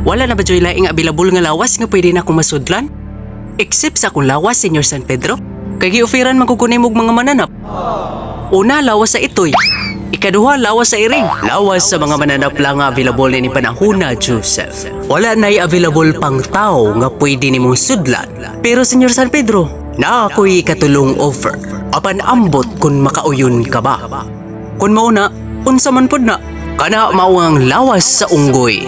Wala na ba joy laing available nga lawas nga pwede na akong masudlan? Except sa akong lawas, Senyor San Pedro. Kay gioferan man ko kunimog mga mananap. Una, lawas sa itoy. Ikaduha, lawas sa iring. Lawas sa mga mananap lang nga available ni panahona, Joseph. Wala na'y available pang tao nga pwede nimong sudlan. Pero Senyor San Pedro, naa ako'y ikatulong offer. Apan ambot kung makauyon ka ba. Kung mauna, unsa man pod na. Kana mao ang lawas sa unggoy.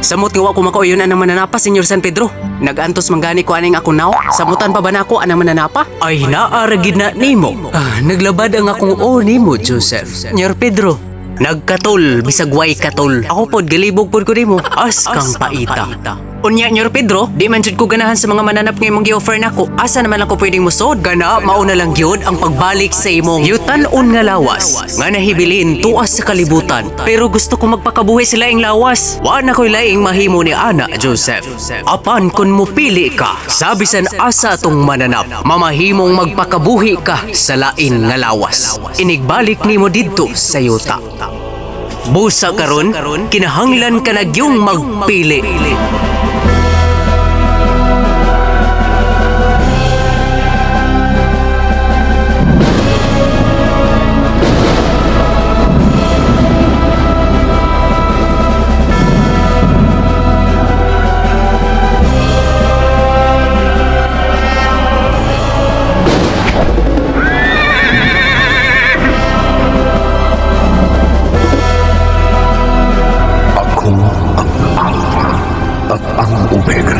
Samot nga wa ko makauyon anang mananapa, Senyor San Pedro. Nagantos man gani ko aning ako naw. Samutan pa ba nako anang mananapa? Ay, naa ra gid na nimo. Ah, naglabad ang akong o nimo, Joseph. Senyor Pedro, nagkatol, bisag way katol. Ako pod galibog pod ko nimo. As kang paita. Unya, Nyor Pedro, di man jud ko ganahan sa mga mananap nga imong gi-offer nako. Asa naman ako pwedeng musod? Gana, mauna lang gyud ang pagbalik sa imong yutan-on nga lawas nga nahibilin tuas sa kalibutan. Pero gusto ko magpakabuhi sa laing lawas. Wa na ko'y laing mahimo ni Ana, Joseph. Apan kun mupili ka, sa bisan asa atong mananap, mamahimong magpakabuhi ka sa lain nga lawas. Inigbalik nimo didto sa yuta. Busa karon, kinahanglan ka na gyung magpili. Ako ang Alpha at ang Omega.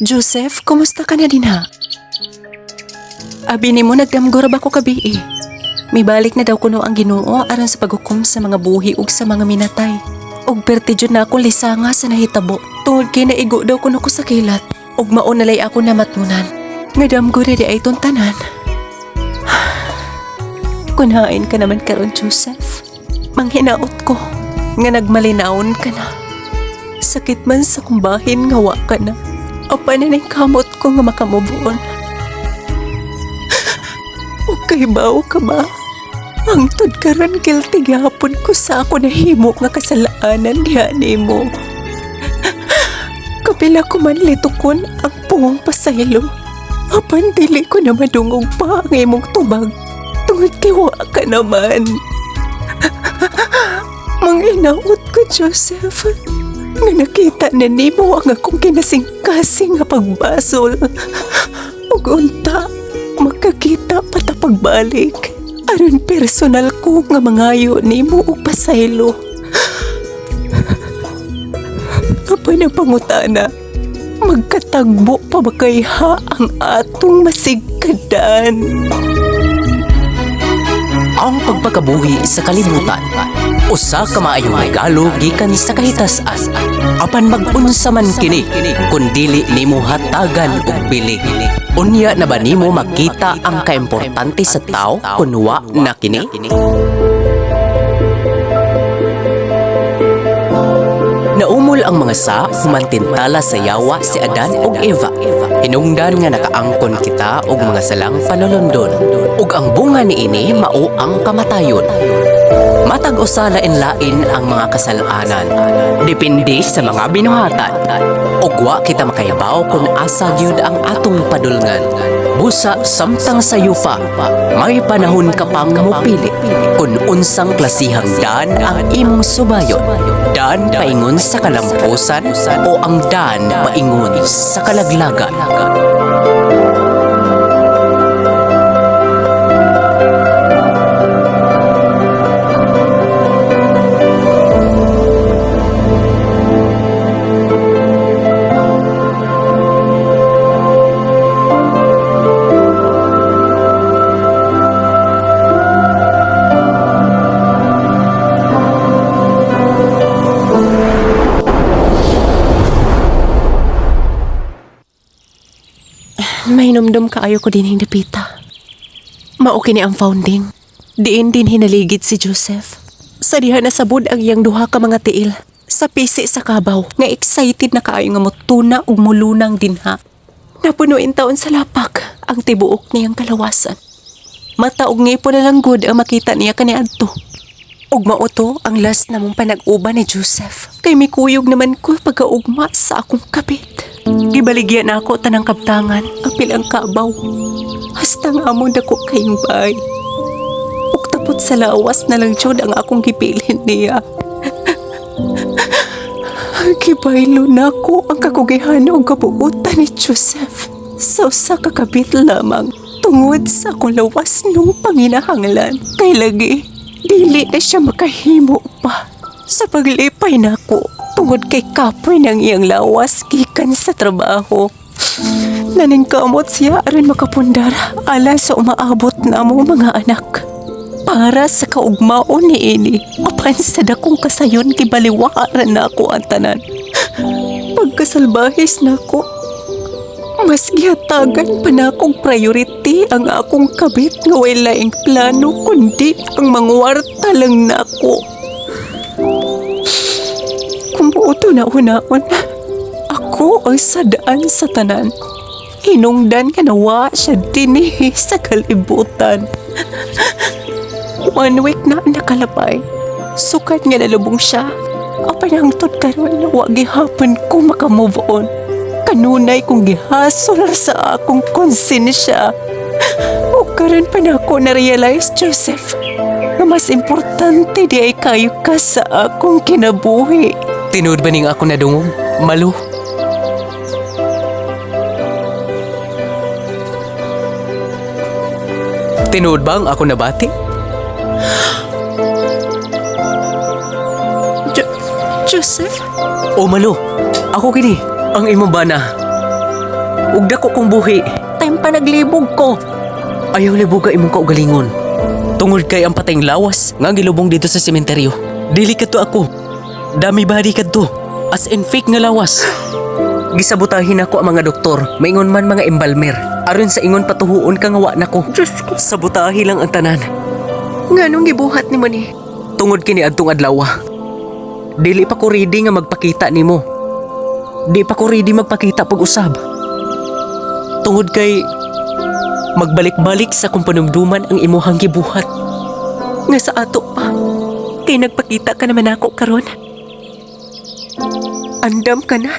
Joseph, kumusta ka na din ha? Abi nimo nagdamgo ra ba ko kabi eh. Mibalik na daw kuno ang Ginoo aron sa paghukom sa mga buhi ug sa mga minatay. Ug perti jud na ako lisanga sa nahitabo. Tungod kay naigo daw kuno ko sa kilat. Ug mao nalay ako namatngunan. Nga damgo ra di ay tong tanan. Kunain ka naman karon, Joseph. Manghinaot ko nga nagmalinawon ka na. Sakit man sa kumbahin nga wa ka na. Apan na kamot ko nga makamubuon. O kay bao ka ba? Ang tud karon guilty gihapon ko sa ako nahimo nga kasalanan diha nimo. Kapila ko man litukon ang puong pasaylo. Apan dili ko na madungog pa ang imong tubag. Tungod kay wa ka naman. Manginaot ko, Joseph, nga nakita na nimo ang akong kinasingkasing nga pagbasol. Ug unta, makakita pa ta pagbalik. Aron personal ko nga mangayo nimo og pasaylo. Apan ang pangutana, magkatagbo pa ba kayha ang atong masigkadan? Ang pagpakabuhi sa kalibutan. Usa ka maayong regalo gikan sa kahitasan. Apan mag-unsa man kini kun dili nimo hatagan og bili. Unya na ba nimo makita ang kaimportante sa tao kun wa na kini? Naumol ang mga sa humantintala sa yawa si Adan ug Eva. Hinungdan nga nakaangkon kita og mga salang panulondon. Ug ang bunga niini mao ang kamatayon. Matag usa lain-lain ang mga kasalanan. Depende sa mga binuhatan. Ug wa kita makahibaw kung asa gyud ang atong padulngan. Busa samtang sayo pa, may panahon ka pang mopili kung unsang klasihang daan ang imong subayon. Daan paingon sa kalampusan o ang daan paingon sa kalaglagan. Mahinumdum kaayo ko dinhing dapita. Mao kini ang founding. Diin din hinaligid si Joseph. Sa diha nasabod ang iyang duha ka mga tiil sa pisi sa kabaw nga excited na kaayo nga motuna ug molunang dinha. Napuno intawon sa lapak ang tibuok niyang kalawasan. Mata ug ngipon na lang gud ang makita niya kaniadto. Ug mao to ang last namong panag-uban ni Joseph. Kay mikuyog naman ko pagkaugma sa akong kabit. Gibaligya na ako tanang kabtangan, apil ang kabaw. Hasta nga among dako kayong bahay. Ug tapot sa lawas na lang jud ang akong gibilin niya. Gibaylo nako ang kakugihan ug kabuutan ni Joseph sa usa ka kabit lamang tungod sa akong lawas nung panginahanglan. Kay lagi, dili na siya makahimo pa sa paglipay nako tungod kay kapoy ng iyang lawas gikan sa trabaho. Naningkamot siya aron makapundar alang sa umaabot na mo mga anak. Para sa kaugmaon ni ini, apan sa dakong kasayon gibaliwara nako ang tanan. Pagkasalbahis nako, mas gihatagan pa nakong priority ang akong kabit nga way laing plano kundi ang mangwarta lang nako. Kung buoto na unaon, ako ang sadaan sa tanan. Hinungdan nga nawa siya dinhi sa kalibutan. One week na nakalabay. Sukad nga nalubong siya. Apan hangtod karon wa gihapon ko maka-move on. Kanunay kong gihasol sa akong konsensya. O karon pa nako na-realize, Joseph, nga mas importante diay kayo ka sa akong kinabuhi. Tinuod ba ning ako nadungog? Malu? Tinuod ba ang ako nabati? Joseph? O Malu, ako kini, ang imong bana. Ug dako kong buhi. Time pa naglibog ko. Ayaw libuga imong kaugalingon. Tungod kay ang patayng lawas nga gilubong dito sa sementeryo. Dili kadto ako. Dami body kadto. As in fake nga lawas. Gisabotahin ako ang mga doktor, maingon man mga embalmer. Aron sa ingon patuhuon ka nga wa nako. Diyos ko. Sabotahe lang ang tanan. Nganong gibuhat nimo ni? Tungod kini adtong adlaw. Dili pa ko ready nga magpakita nimo. Di pa ko ready magpakita pag-usab. Tungod kay magbalik-balik sa akong panumduman ang imuhang gibuhat. Nga sa ato pa. Kay nagpakita ka naman ako karon. Andam ka na.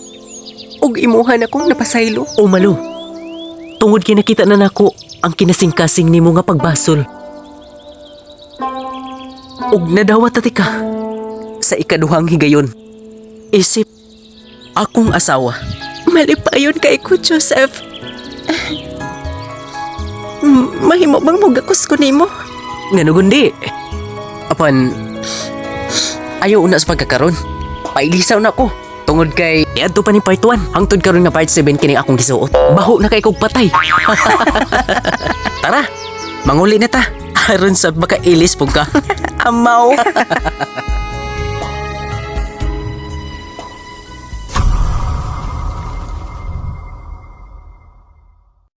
Ug imuha na kong napasaylo. O Malu, tungod kinakita na nako ang kinasingkasing nimo nga pagbasol. Ug nadawat ta ka sa ikaduhang higayon. Isip akong asawa. Malipayon kay ko, Joseph. Mahimo bang mugakos ko nimo? Ngano gundi? Apan, ayaw una sa pagkakaron. Pailisaw na ko. Tungod kay iadto pa ni part 1. Hangtod karon nga part 7 kini akong gisuot. Baho na kay kog patay. Tara, manguli na ta. Aron sa makailis pug ka. Amaw.